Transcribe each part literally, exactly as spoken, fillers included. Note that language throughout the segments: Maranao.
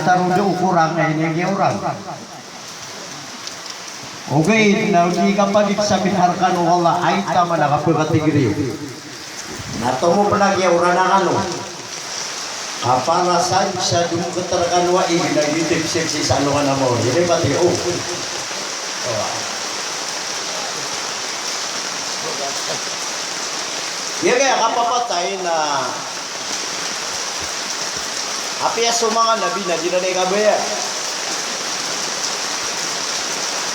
Taro da o korang a ini giya orang. Ogaid na o di kapagipsabin a rkano o Allah, ay taman a kapakatigri. Na tomo pn a giya orang a kano. Kaparasan sa dungkot rkano a ini na gitip sipsi sa ano ka na mo. Ini pati o. Iya kaya kapapatay na apiya so manga nabi na di ran i kabaya.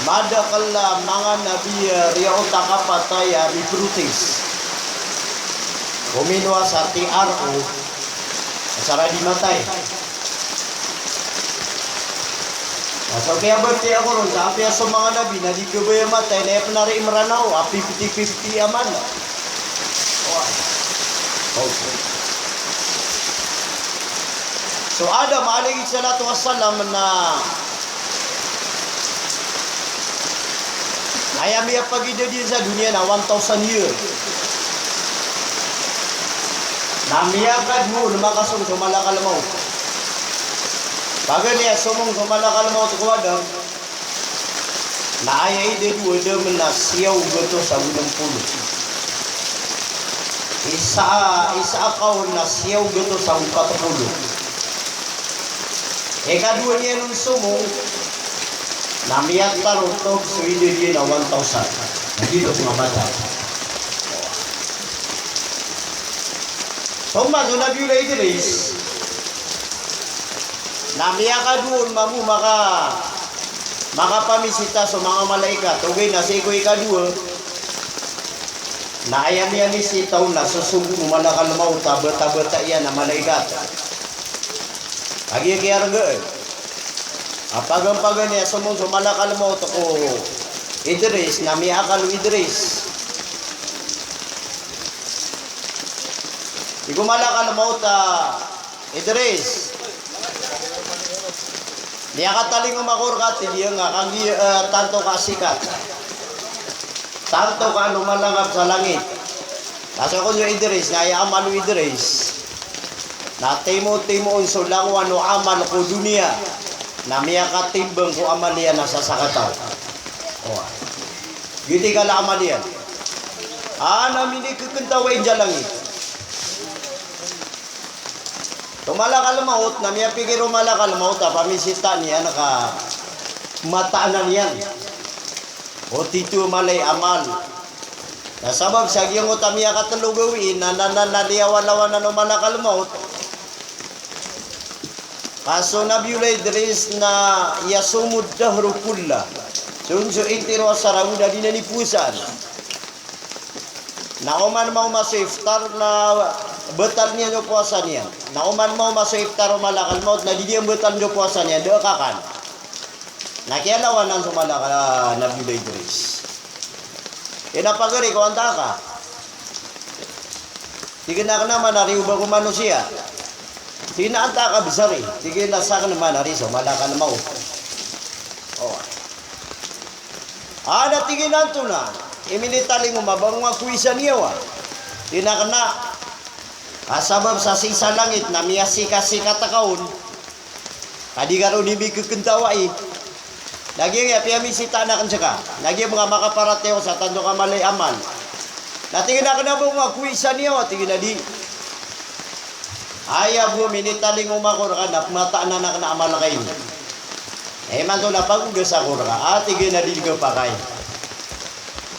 Madakl a manga nabi, eh, riyaot a kapatay a miprotes. Kominowa sa T R O, sa ra di matay. Na so kiyabatiya ko ron sa apiya so manga nabi na di kabaya matay na aya pn a ri i Mranaw a fifty fifty a mala. Okay. So Adam alayhis salatu wassalam na aya miyapagidad iyan sa doniya na one thousand year. Na miyakadowa on makasong so malakal maut. Paganay a somong so malakal maut ko Adam, na aya idad o Adam na siyaw gatos ago nem polo. Isa, isa a kaon na siyaw gatos ago pat polo. Ikadowa niyan on somong, na miyatarotop so idad iyan a one thousand. Na di ron mamatay. So man so Nabiyullah Idris, na miyakadowa on mambo maka, makapamisita so manga malaikat. Ogaid na sii ko ikadowa, na aya miyamisita on na sosogoon o malakal maut a bata-bata iyan a malaikat. Kagiya kiyargaan. A paganay-paganay a somong so malakal maut ko Idris, na miyaakal o Idris. Tig o malakal maut a, "Idris, miyakatalingoma ako rka," tig iyan, "a kagiya, eh, tanto ka sikat. Tanto ka ano, malangap sa langit." Ka so kon so Idris, na aya amal o Idris na timo-timoon so langowan o amal ko doniya, na miyakatimbang ko amal iyan a sasakataw. O, giyoto i kala a amal iyan. A, na minikekentawai sa langit. So malakal maut, na miyapikir o malakal maut a pamisita niyan ka mataan iyan o tito a mala i amal. Na sabap sa giyangkoto a miyakatelo gawii na, na, na, na liyawalawanan o malakal maut. Ka so Nabiyullah Idris na yasumud dahra kullah. So, so intiro a saraw na di niyan powasaan. Na oman maoma so iftar na batal niyan so powasa niyan. Na oman maoma so iftar o malakal maut na di niyan batal so powasa niyan, da a kakan. Na kiyalawanan so malakal, ah, Nabiyullah Idris. Ino pagari ko antaa ka? Tig iyan a kna man a riyo ba ko manosiya. Tig iyan a antaa ka bsar i? Tig iyan a sakn man a riyo so malakal maut. O. A, na tig iyan a antonaa i minitalingoma ba ngka ko isa niyawa? Tig iyan a kna a sabap sa sii sa langit na miyasika-sika ta ka on. Ka di ka ron di mikekentawai. Na giyangkaya piyamisitaan akn ska. Na giyangkaya manga makaparatiyaya sa tanto ka mala i amal. Na tig iyan a kna ba ngka ko isa niyawa? Tig iyan a di. Aya bo minitalingoma ko rka na pmataanan akn a amal ka ini. Imanto na pagodas ako rka. A, tig iyan a di di kapakay.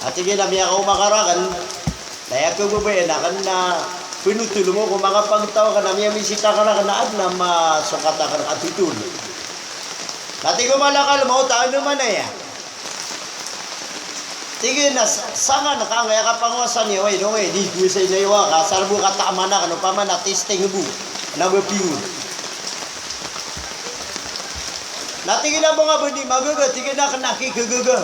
A tig iyan a miyakaoma ka rakn, na aya kababayaan akn na pnotol mo ko makapagtaw ka na miyamisita ka rakn na adn a masokat akn a totol. Na tig o malakal maut a ano man aya. Tig iyan a sa-, sangan ka angkaya kapangowasa niyawa, ino ngka di powasa niyawa ka, asar bo kataman akn, opama na testing bo. Na ba piyor. Na tig iyan a ba ngka ba di magaga, tig iyan a kna ki kagaga.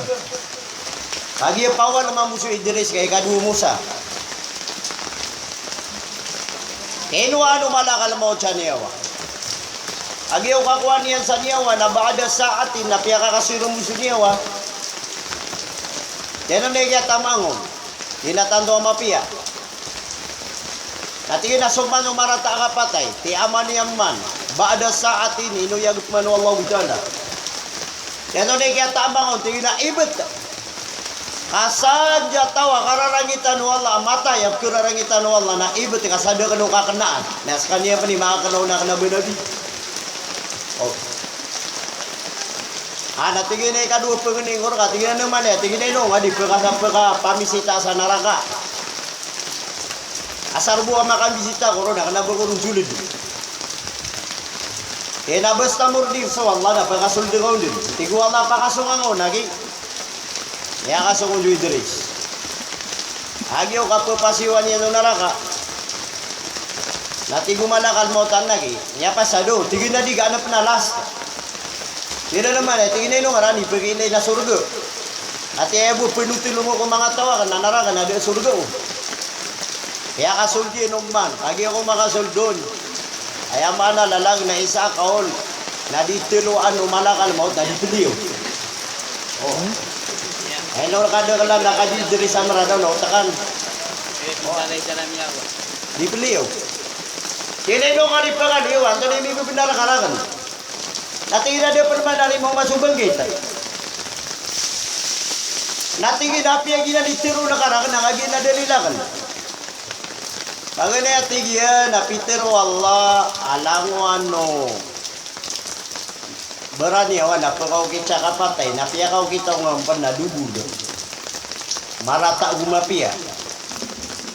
Kagiya pawal mambo so Idris ka ikadowa o Musa. Kinowaan o malakal maut sa niyawa. Kagiya o kakowaan iyan sa niyawa na ba'da sa'atin na piyakakasoy ron bo so niyawa. Tig iyan a kiyatamaan on. Di na tanto a mapiya. Na tig iyan a so man o marata a kapatay, ti ama niyan man. Ba'da sa'atin, ino aya gpman o Allahu Ta'ala. Ino di kiyataman on, tig iyan a ibt. Ka sadn a taw a kararangitan o Allah, matay a pkhararangitan o Allah, na ibt ka sa da kano kaknaan. Na skaniyan pn i makakna on a kna ba Nabi. O. A, na tig iyan a ikadowa pangni ko rka, tig iyan a man aya, tig iyan a ino nga di pkasa pkapamisita sa naraka. Asar bo a makamisita ko ron, na kna ba ko ron sold. Tig iyan a basta mordi so Allah na pakasold ka on dn. Tig o Allah, pakasong angka on, agi. Aya kasong on so Idris. Agi o kapphasiyowa niyan o naraka. Na tig o malakal mawt a agi. Aya pasad o, tig iyan a di ka anap na last. Tig iyan a man aya, tig iyan a ino ngaran i pkailay na sorga. Ati aya bo pnotol o ko manga taw akn a naraka na da sorga o. Aya kasold iyan on man, kagiya ko makasold on. Aya maana lalag na isa a kawl na di tharoon o malakal mawt na di peliyo. O. Aya ino rka da kala na ka di Idris a Mranaw na otakan. O. Di peliyo. Tig iyan a ino ka di pangaliyo, antonaa i mibebnar ka rakn. Na tig iyan a da pn man a limo maso bangkit. Na tig iyan a apiya giyanan i tharoon ka rakn na kagiya na dalil akn. Paganay a tig iyan a pitharo o Allah a langowan o baraniyawa na pkaokit sa kapatay, na piyakaokit o nga on pn na dobol. Marata go mapiya.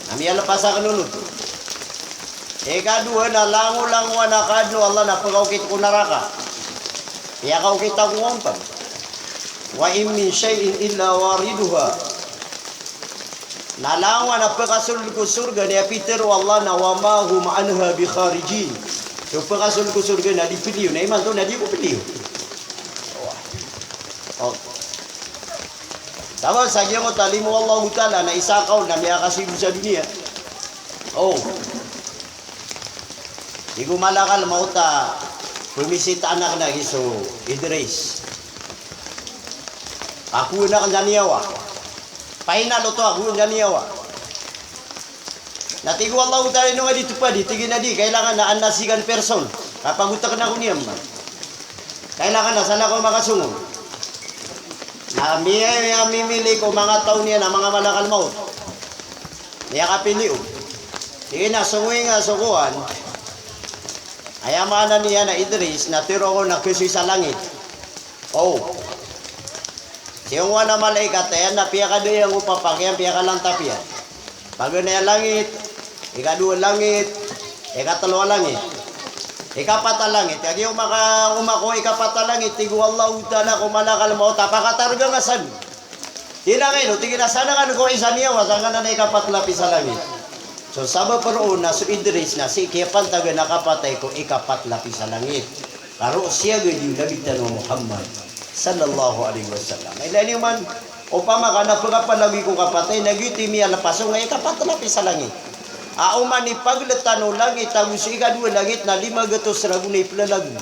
Na miyalpas akn on oto. Ikadowa na langolangowan a kaadn o Allah na pkaokit ko naraka. Piyakaokit o nga on pn. Wa in min shay'in illa wariduha. Na langowan a pkasold ko sorga na aya pitharo o Allah na wa ma hum anha bikharijin. So pkasold ko sorga na di peliyo, na imanto na di ko peliyo. O. Sabap sa giyangkoto a limo o Allahu Ta'ala na isa a kawl na miyakasibo sa doniya. O. Tig o malakal mawt a pmisitaan akn agi so Idris. Ako na kn sa niyawa. Final oto, ako na kn sa niyawa. Na tig o Allahu Ta'ala ino nga di topadi, tig iyan a di, kailangan na an na second person. Kapagotakn ako niyan man. Kailangan na san ako makasong on. Na miya, miyamimili ko manga taw niyan a manga malakal mawt. Miyakapili on. Tig iyan a songowi nga so kowan. Aya maana niyan a Idris, na tharoon ko na kasoy sa langit. O. Siyongowan a malaikat iyan na piyakadaya ko papak iyan, piyakalantap iyan. Paganay a langit, ikadowa a langit, ikatlo a langit, ikapat a langit. Kagiya o maka, o mako ikapat a langit, tig o Allahu Ta'ala ko malakal mawt a pakatarga nga san. Tig iyan a ino, tig iyan a san akn ko isa niyawa sangkanan a ikapat lapis a langit. So sabap roo na so Idris na sii kiyapantagan a kapatay ko ikapat lapis a langit. Ka roo siyagad i Nabi tano a Muhammad sallallahu alaihi wasallam. Ilay niyo man, opama ka na pkapalagoy ko kapatay, na giyoto i miyalpas on nga ikapat lapis a langit. A oman i pagltan o langit ago so ikadowa a langit na lima gatos ragon i plalagoy.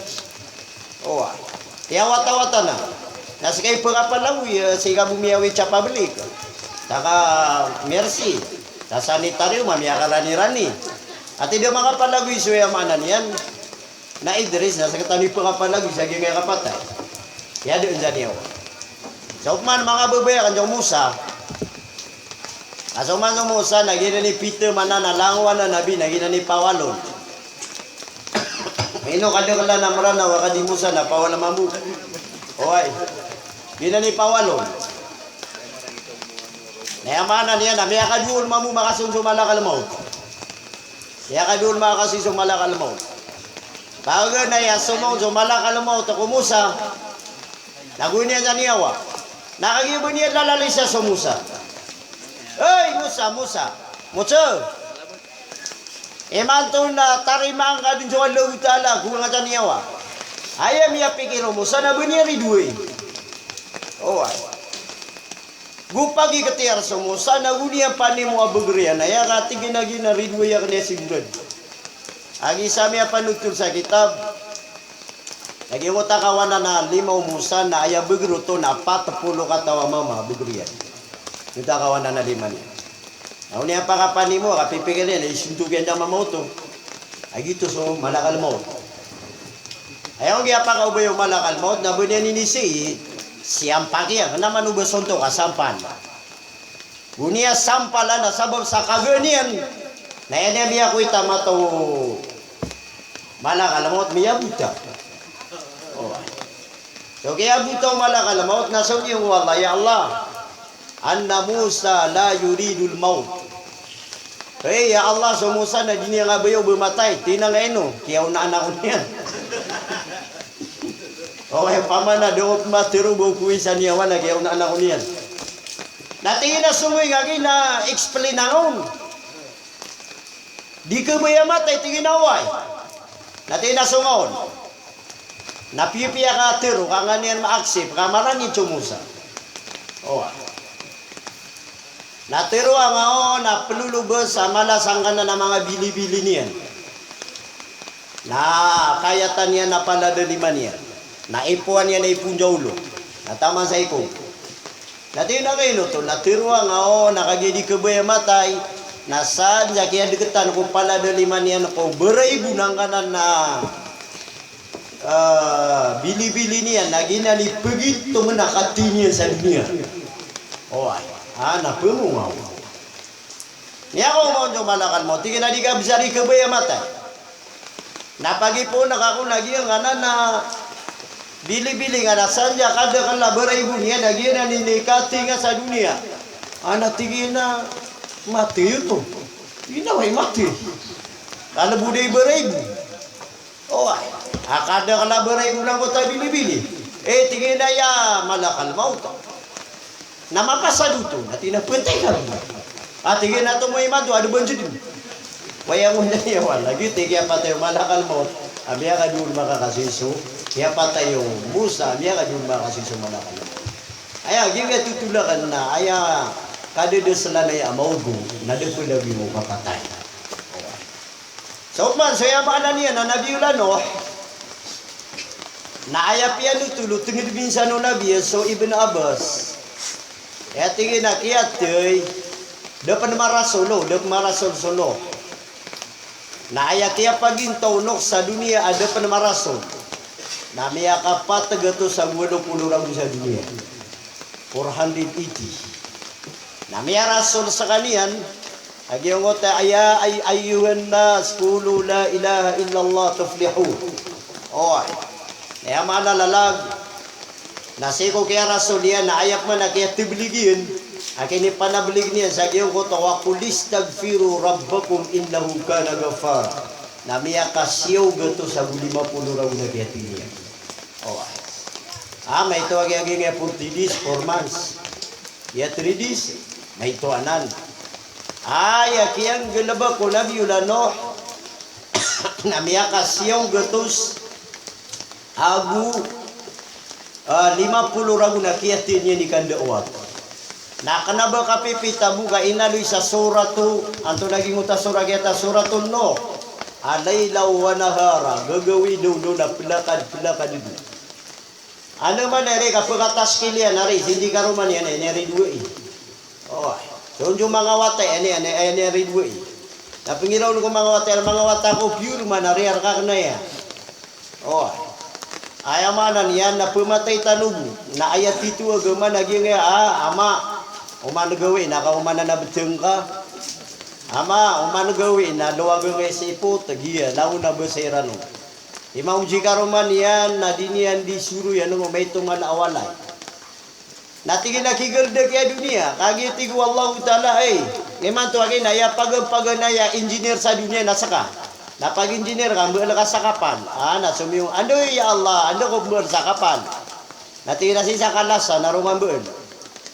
Owa. Aya watawata na. Na ska i pkapalagoy, eh, sii ka bo miyawit sa public. Taka mercy. Sa sanitarium a miyakaranirani. Ati da makapalagoy so aya maana niyan. Na Idris na sktano i pkapalagoy sa giyangkai a kapatay. Aya dn sa niyawa. Sa opama manga babay akn so Musa. A so man so Musa na giyanan i pitharo man a langowan a nabi na giyanan i pawalo. Ino ka da kala na Mranaw a ka di Musa na pawalo mambo. Oway. Giyanan i pawalo. Na aya maana niyan na miyakadowa on mambo makasong so malakal mawt. Aya kadon makasi so malakal mawt. Paganay a somoon so malakal mawt ko Musa, na go iyan sa niyawa. Na kagiya ba niyan lalalisa so Musa. Oy, Musa, Musa. Musa. Imanto na tarimaan ka dn so Allahu Ta'ala, go iyan sa niyawa. Aya miyapikir o Musa na ba niyan ridoay. Oway. Go pagikhtiyar so Musa na go niyan panimo a bagr iyan. Aya katig iyan a giyanan ridoay akn aya sigorado. Agi sa miyapanothol sa kitab. Lagid o takawanan a lima o Musa na aya bagr oto na pat polo kataw a mama a bagr iyan. Aya takawanan a lima niyan. Na o niyan pakapanimo, kapipikir iyan, isontok iyan sa mama oto. Agi oto so malakal mawt. Aya ko giyapakaobay o malakal maut na ba niyan ini sii, siyampal iyan, kna man o ba sontok a sampal. Go niyan sampal a na sabap sa kagaan iyan, na aya niyan miyakoita a mata o malakal maut miyabota. O. So kiyabota o malakal maut na song iyan ko Allah, ya Allah, anna Musa la yuridul maut. Hey, ya Allah, so Musa na di niyan kabaya o ba matay. Tig iyan a ino, kiyaonaan ako niyan. O, opama na da ko pman tharo ba o kowisan iyan, wana, kiyaonaan ako niyan. Na tig iyan a song iyan a gina-explain angka on. Di kabaya matay, tig iyan a oway. Na tig iyan a song on. Na piyapiya ka tharo, ka nga niyan ma-accept, ka marangit so Musa. Oway. Na tharo angka on, na plolobes a mala sangkanan a manga bilibili niyan. Na kayatan iyan a paladalima niyan. Na ipoan iyan a ipon sa olo. Na taman sa ikog. Na tig iyan a kaino oto, na tharo angka on, na kagiya di kabaya matay, na san sa kiyadektan ko paladalima niyan ko baraibo nangkanan a, ah, bilibili niyan, na giyanan i pagitong na kati niyan sa doniya. Oway, a, na pamong ako. Miyakowa on so malakal maut, tig iyan a di ka bes a di kabaya matay. Na pagipoon ako na giyangkanan a bilibili nga na san sa kadakel a baraibo niyan na giyanan i kati nga sa doniya. A na tig iyan a matay oto. Ino oway matay? Kalebod i baraibo. Oway, a kadakel a baraibo angkoto a bilibili. E, tig iyan a ya malakal maut. Na mapasad oto, na tig iyan a phatay ka. A tig iyan a tomo imanto, a da ba njed. Waya ngoniyan iyawan, lagid i kiyapatay o malakal maut a miyakadowa makakasii so kiyapatay o Musa a miyakadowa makakasii so malakal maut. Aya, giya totolakan na aya kadadaselan aya a maogo, na da pn lagid o kapatay. Oway. So man, so aya maana niyan na Nabiyullah Nuh, na aya piyanotol o tenged minsan o Nabi, so Ibn Abbas. Aya tig iyan a kiyathay, da pn marasol, o, da pn marasol so Nuh. Na aya kiyapagintaw o Nuh sa doniya a da pn marasol, na miyakapat gatos ago walo polo ragon sa doniya. Four hundred eighty. Na miyarasol skaniyan, a giyangkoto a, "Ya ay-, ayyuhan nas, qulu la ilaha illallah tuflihu." Oway. Na aya maana lalag, na sii ko kiyarasol iyan, na aya pman a kiyatablig iyan, a kinipanablig niyan sa giyangkoto a, "Wa qul istaghfiru rabbakum innahu kana ghaffara." Na miyakasiyaw gatos ago lima polo ragon a kiyathay niyan. Oway. A, maito a giyangkai a fourteen days, four months. Iya three days, maito anan. Aya kiyanggalbk o Nabiyullah Nuh na miyakasiyaw gatos ago, a, lima polo ragon a kiyathay niyan i kanda'wat. Na kna ba kapipita bo ka inaloy sa suratu, antonaa giyangkoto a sura, kiyatha Suratun Nuh. A laylan wa naharan, gagawii daw, daw na plakad, plakad dn. Anda man ari ka pkataskil iyan ari, sii di karoma niyan, aya niyan ridwai. Oway. So on so manga wata iyan, aya niyan, aya niyan ridwai. Na pnggiraw ko manga wata iyan, manga wata ko pure man ari, a rka kna iyan. Oway. Aya maana niyan na pmatay tano bo. Na aya titho a gama na giyangkaya, a, ama, oman gawii na ka oman a btng ka. Ama, oman gawii na lowag ngka i sipot, giya, langon a ba sa iran on. Imanto sii karoma niyan, na di niyan di soroy a, ano, maito mala a walay. Na tig iyan a kigaldak iyan a doniya, kagiya tig o Allahu Ta'ala, ay, imanto a giya na aya pagpaganay a engineer sa doniya na ska. Na pag-engineer ka, mbaal ka sa kapal. A, na somiyong, anda, ya Allah, anda ko mbaal sa kapal? Na tig iyan a sii sa kalasan a roo ka mbaal.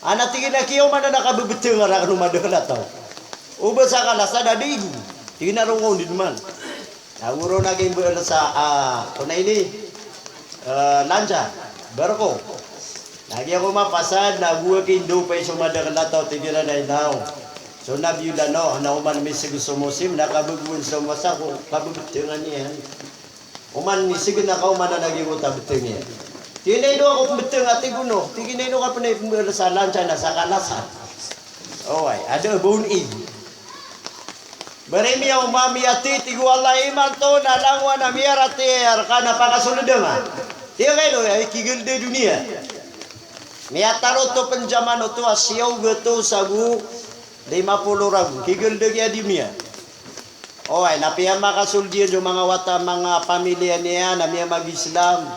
A, na tig iyan a kiyaoma na kabebeteng a rakn o madakel a taw. O ba sa kalasan a da igo. Tig iyan a roo ka on dn man. Na goro na kimbaal sa, a, tonaa ini, e, lancha, barko. Na giya ko mapasad, na go a kindaw pay so madakel a taw, tig iran a inaw. So Nabiyullah Nuh, na oman miseg so mosim, na kabegoon so masa ko, kabebetengan iyan. Oman miseg na ka oman a lagid ko ta beteng iyan. Tig iyan a ino ako pembeteng a tig o Nuh, tig iyan a ino ka pn a ipembaal sa lancha na sa kalasan. Oway, a da a ba on ig. Bari miyaoma miyati, tig o Allah, imanto na langowan a miyaratiyaya rka na pakasold angka. Tig a kaino, aya kigld a doniya. Miyatarot o pnjaman oto a siyaw gatos ago lima polo ragon. Kigld a giya doniya. Oway, na piyamakasold iyan so manga wata, manga pamilya niyan, na miyamag-Islam.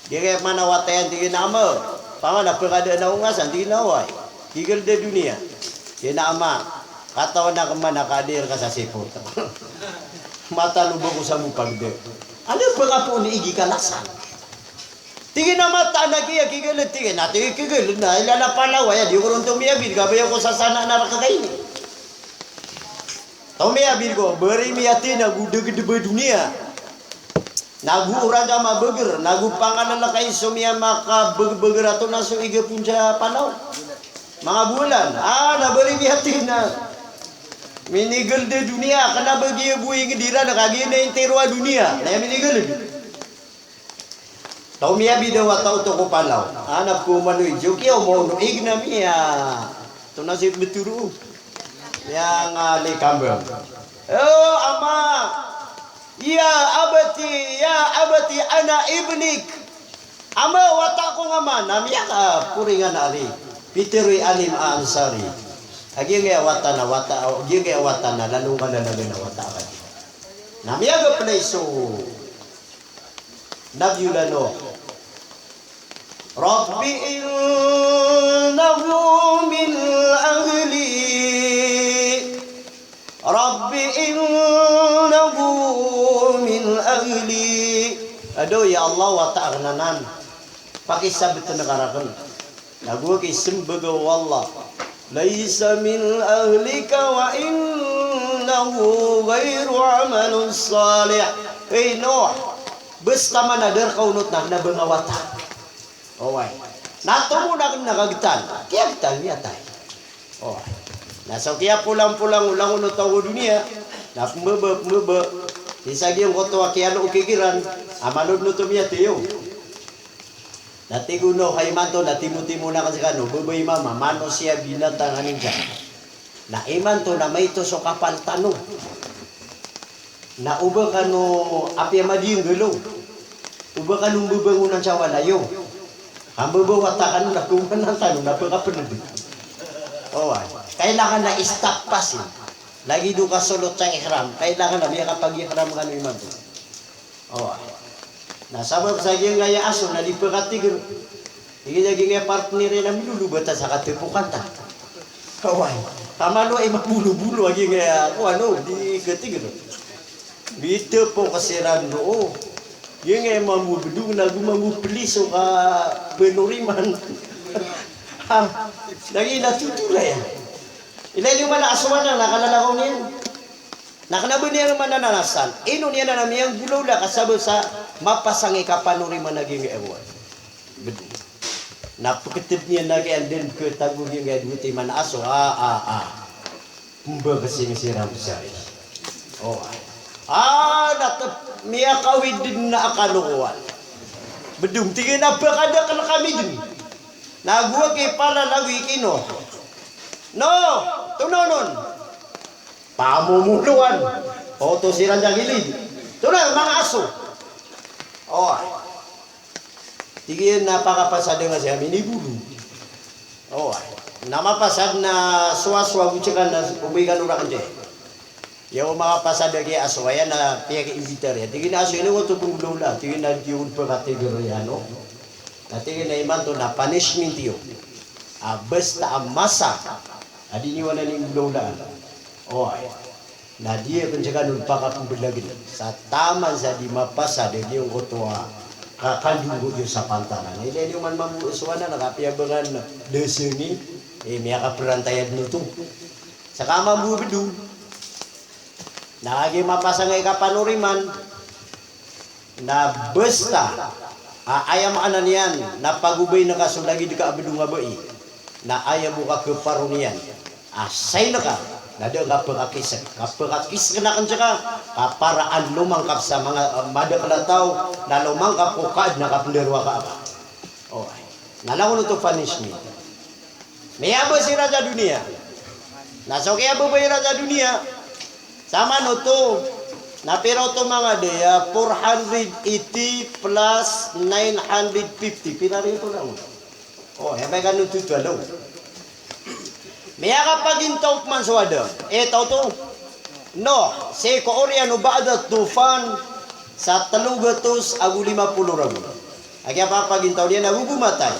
Di kaya mana wata iyan, tig iyan a ama, paman a pkadaan ako ngka san, tig iyan a oway. Kigld a doniya. Tig iyan a ama, katawan akn man a kadir ka sa sipot. Mataan o ba ko sa mopagda. Ano ba ka po ni igi kalasan? Tig iyan a mataan a kiya kigld, tig iyan a tig iyan kigld na, ila na palaw aya, di ko ron tomiyabid, kabaya ko sa sana na rka kaini. Tomiyabid ko, bari miyati na go dgdb a doniya. Na go oragam a bgr, na go pangalalakai so miyamakabagbgr ato na so igapon sa panaw. Manga bolan, a, na bari miyati na minigld a doniya, kna ba giya bo ingd iran, kagiya na intiro a doniya, na aya minigld. Tomiyabid a wata oto ko panaw. A, na pkhomanoy, so kiya o maonoig na miya. Oto na si btoro. Miyangalikambang. O, ama. Ya abati, ya abati, ana ibnik. Ama, wata ko nga man, na miyakaporingan a Ali. Pitharo i Alim a Ansari a giyangkaya wata na, wata, giyangkaya wata na lalong kalalagan a wata a kadi. Na miyagaplay so Nabiyullah Nuh. Rabbi innahu min ahli. Rabbi innahu min ahli. Ado, ya Allah, wata akn anan. Pakisabtn ka rakn. Na go kismbag o Allah, laysa min ahlika wa innahu ghayru amalin salih. Hey Nuh, basta man a da rka onot na kna ba nga wata. Oway. Na tomo na kna kagtan. Kiyagtan, miyatay. Oway. Na so kiyapolampolang o langon o taw ko doniya, na pmbaba, pmbaba. Isa giyangkoto a kiyalook iran a malodn oto miyatay iyo. Na tig o Nuh a imanto na timotimo akn skano, babay, mama, manosiya, binatang, anin ka. Na imanto na maito so kapal tano. Na oba kano apiya madiynggal o. Oba kano mbabangonan sa walay iyo. Ka mbabawata kano na komanan tano na pkapnd. Oway. Kailangan na istap pasin. Lagid o kasolot sa ihram. Kailangan na miyakapag-ihram kano imanto. Oway. Na sabap sa giyangkaya aso na di pkatigr. Tig iyan a giyangkaya partner iyan a milolobata sa katpokan ta. Oway. Ka malo i mabolobolo a giyangkaya, kowan o, di katigr. Bitpok siran roo. Giyangkaya mambo bdong na go mambo plis o kapanoriman. Ha. Na giya na totol aya. Ilay niyo man a aso anan na kalalakaw niyan. Na kna ba niyan manananasan, ino niyan anan a miyanggolawla ka sabap sa mapasang i kapanoriman a giyangkaya kowan. Bd. Na pktb niyan a giyangkaya dn katago giyangkaya dowa timan a aso, a, a, a. Mbakasing siran bsari. O, a. A, na tp, miyakawid dn a kalokowan. Bdong, tig iyan a pkadakl kami dn. Na go kipalalagoy ki Nuh. Nuh, tononon. Pamomoloan. Oto siran sa gilid. Tonaa manga aso. Oway. Tig iyan a pakapasad nga siya minibolo. Oway. Na mapasad na sowasowa go skan na obay kano rakn di. Aya o makapasad a giya aso, aya na piyakaimbita iyan. Tig iyan a aso, ino oto pnggolawla? Tig iyan a giya on pkatigr iyan o. Na tig iyan a imanto na punishment iyo. A basta a masa a di niyo anan inggolawlaan. Oway. Na di akn skano pakapmblagn sa taman sa di mapasad a giyangkoto a kakandong ko iyo sa pantanan. Ilay niyo man mambo so anan a kapiya ba nga dasngi, e, miyakaprantayad oto. Ska mambo bdong. Na kagiya mapasang i kapanoriman. Na basta a aya maana niyan na pagobayn ka so lagid ka a bdong a bai, na aya bo ka kparo niyan a sign ka na da ka pkakisk, ka pkakisk na kn ska, ka para an lomangkap sa manga, a, madakl a taw, na lomangkap ko kaadn a kapndaro a Kaaba. Oway. Na langon oto punishment. Miyaba siran sa doniya. Na so kiyababa iran sa doniya, Taman oto, na pira oto manga daya, four hundred eighty plus nine hundred fifty. Pira rin oto na? O, aya ba kano oto alo. Miyakapagintaw pman so Adam. E, taw oto. Nuh, sii ko oriyan o ba'da tufan, sa tlo gatos ago lima polo ragon. A kiyapapagintaw niyan ago gomatay.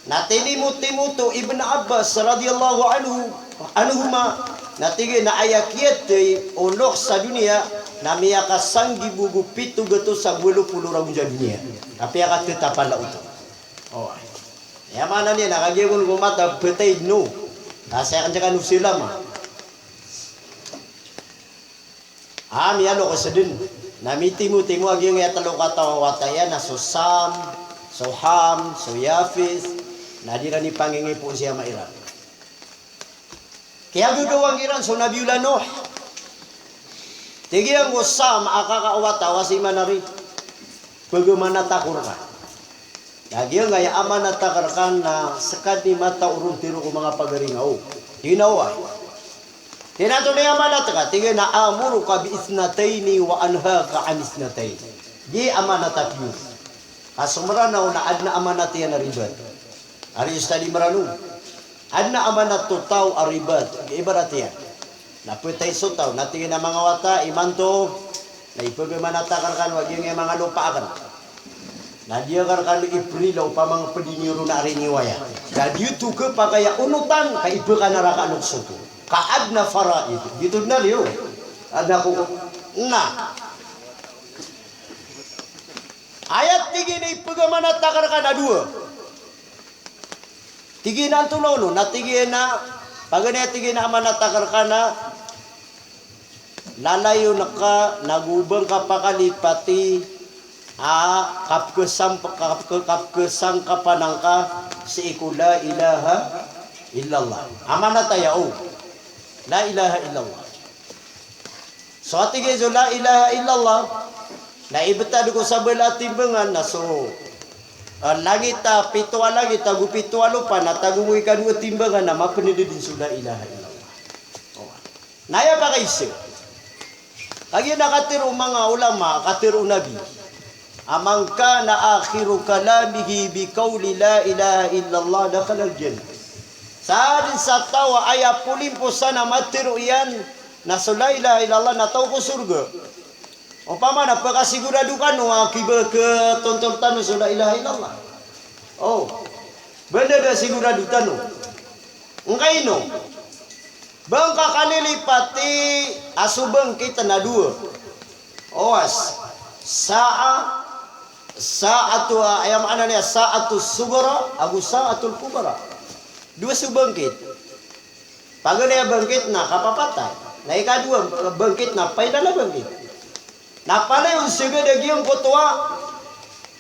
Na tinimotimo oto Ibn Abbas radiyallahu anhu, anhuma, na tig iyan a aya kiyatay o Nuh sa doniya na miyakasanggibo ago pito gatos ago walo polo ragon sa doniya. Ka piyakatatapan oto. O. Aya maana niyan na kagiya kon ko mata, phatay dn o. Ka saya kn sa kano salama. A, miyalokes dn. Na mitimotimo a giyangkaya tlo kataw a wata iyan na so Sam, so Ham, so Yafith, na di ran ipangingipoon si ama iran. Kiyagagawang iran so Nabiyullah Nuh. Tig iyan ko Sam a kaka o wata, wasi manari. Pagamanat ako rka. Lagid angkaya amanat akn rka na ska dn i mataw ron tiro ko manga pagari nga o. Di na oway. Tig iyan a antonaa i amanat ka, tig iyan a amuruka bi ithnatayni wa anhaka an ithnatayn. Di amanat ako. Ka so Mranaw na adn a amanat iyan a ribat. Ari ustad i Mranaw. Adn a amanat o taw a ribat. Ibarat iyan. Na phatay so taw, na tig iyan a manga wata, imanto, na ipagamanat akn rkano a giyangkaya manga lopa akn. Na di akn rkano iprila opama nga pd i niyo ron a ari niyo aya. Na di oto khapakay a onotan, ka iba ka na raka loks oto. Ka adn a faraid. Giyoto dn a riyo. Adn a ko, na. Aya tig iyan a ipagamanat akn rkano a dowa. Tig iyan a antonaa onon, na tig iyan a, paganay a tig iyan a amanat akn rkano a lalayon ka, nago ba ngka pakalipati a kapkhasamp-, kapkh-, kapkhasangkapan angka sii ko la ilaha illallah. Amanat aya o. La ilaha illallah. So a tig iyan so la ilaha illallah, na ibtad ko sabala a timbangan na so, ah, langit a pito a langit ago pito a lopa na tago ko ikadowa a timbangan na mapnd dn so la ilaha illallah. Na aya pakaiza. Kagiya na katharo o manga ulama, katharo o Nabi. A man kana akhiru kalamihi bi qawli la ilaha illallah dakhalal jannah. Sadn sa taw a aya polimposan a matharo iyan na so la ilaha illallah na taw ko sorga. Opama na pakasigurado kano a kibakatontol tano so la ilaha illallah. O, bnar a sigurado tano. Ngkaino? Ba ngka kalilipati a so bangkit na dowa. Owas. Sa'a, sa'atu, aya maana niyan, sa'atu sughra, ago sa'atul kubra. Dowa so bangkit. Paganay a bangkit na kapapatay. Na ikadowa bangkit na final a bangkit. Na palaya on sagad a giyangkoto a,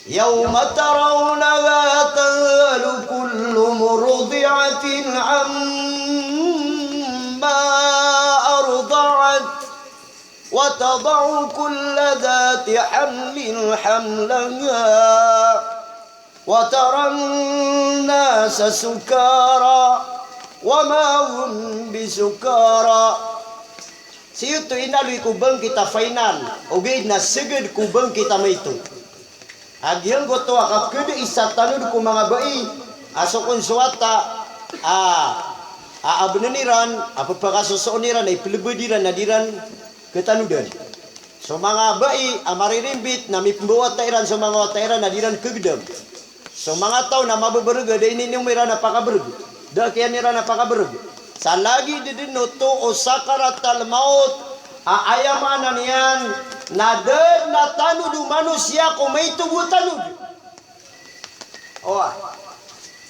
yawma tarawnaha tadhhalu kullu murdi'atin amma arda'at wa tada'u kullu dhati hamlin hamlaha wa taran nasa sukara wa ma hum bisukara. Sii oto inaloy ko bangkit a final, ogaid na sagad ko bangkit a maito. A giyangkoto a kakadai sa tanod ko manga bai a so kon so wata a, a, abnan iran, a pphakasosoon iran, a iplbd iran, na di ran katanodan. So manga bai a maririmbit na mipmbawata iran so manga wata iran na di ran kagdam. So manga taw na mababrg a da ininom iran a pakabrg. Da kiyan iran a pakabrg. Sa lagid dn oto o sakaratal mawt a aya maana niyan na da dn a tanod o manosiya ko maito bo a tanod. Oway.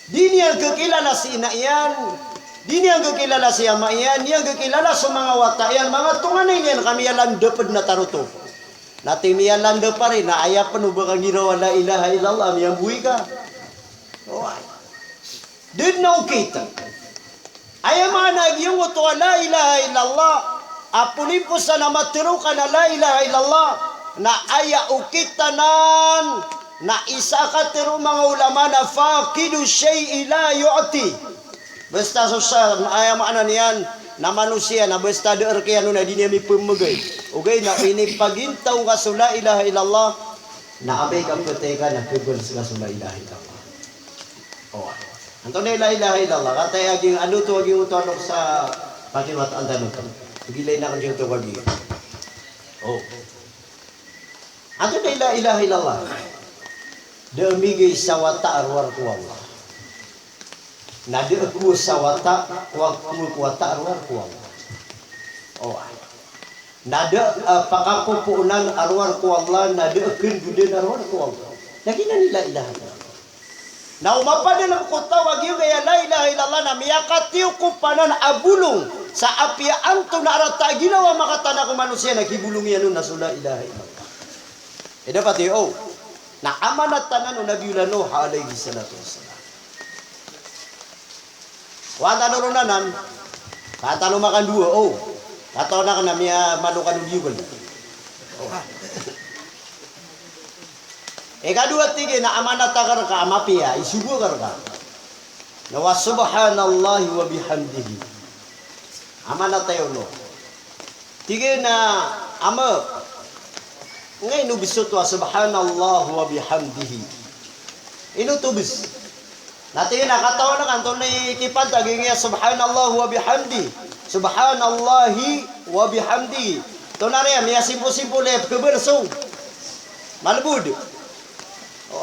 Di niyan kakilala si ina iyan, di niyan kakilala si ama iyan, di niyan kakilala so manga wata iyan, manga tonganay niyan ka miyalandap dn a tarotop. Na ti miyalandap ari na aya pn o ba ka nggiraw a la ilaha illallah, miyamboy ka. Oway. Da dn a okit. Aya maana a giyangkoto a la ilaha illallah, a polimposan a matharo ka na la ilaha illallah, na aya okit anan, na isa a katharo o manga ulama na faqidu shay'i la yu'ti. Basta so sa, aya maana niyan, na manosiya na basta da a rk iyan on na di niyan mipemegay. Ogaid na inipagintaw ka so la ilaha illallah, na amay ka petay ka na kebal seka so la ilaha illallah. O, antonaa i la ilaha illallah? Kataya giyangkoto a giyangkoto a loks a pakimataan tano oto. Gilay na giyangkoto a giyangkoto. O. Antonaa i la ilaha illallah? Da a migay sa wata a rowar ko Allah. Na da a kowa sa wata, kowa, kowa, kowa ta a rowar ko Allah. O. Na da a, ah, pakapopoonan a rowar ko Allah, na da a kendodan a rowar ko Allah. Na giyanan i la ilaha illallah. Na o mapadalem ko taw a giyangkaya la ilaha illallah na miyakatiyokop anan a bolong sa apiya antonaa a rata a ginawa makatanak o manosiya na kibolong iyan on na so la ilaha illallah. Ida pati o. Na amanat anan o Nabiyullah Nuh alayhis salatu wassalam. Kowan tano ron anan, ka tano makandowa, o. Katawan aken a miyamano kano diyogen. O. Ikadowa tig iyan a amanat akn rka a mapiya, isogo akn rka. Na wa subhanallahi wa bihamdihi. Amanat ayo no. Tig iyan a ama, nga ino bes oto a subhanallah wa bihamdihi? Ino oto bes? Na tig iyan a katawan ka antonaa i kipantag iyan a subhanallah wa bihamdi. Subhanallahi wa bihamdi. Tonaa riya, miyasimpo-simpo laya pkhabar so malbod. O.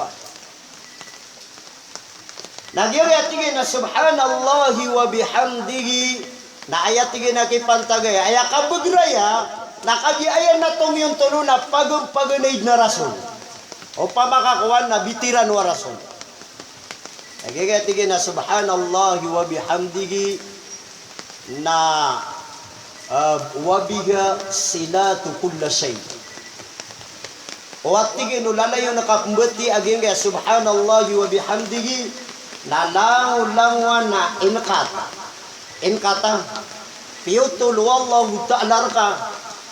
Na giya tig iyan a subhanallahi wa bihamdihi, na aya tig iyan a kipantag aya, aya kabagr aya, na kagiya aya na tomiyontono na pag-, paganaid na rasul. Opama ka kowan na bitiran o rasul. Na giya tig iyan a subhanallahi wa bihamdihi, na, ah, wa biha silatu kulla shay. O a tig iyan o lalayon a kapmbatiya a giyangkaya subhanallahi wa bihamdihi, na langolangowan a ingkat. Ingkat a piyotol o Allahu Ta'ala rka,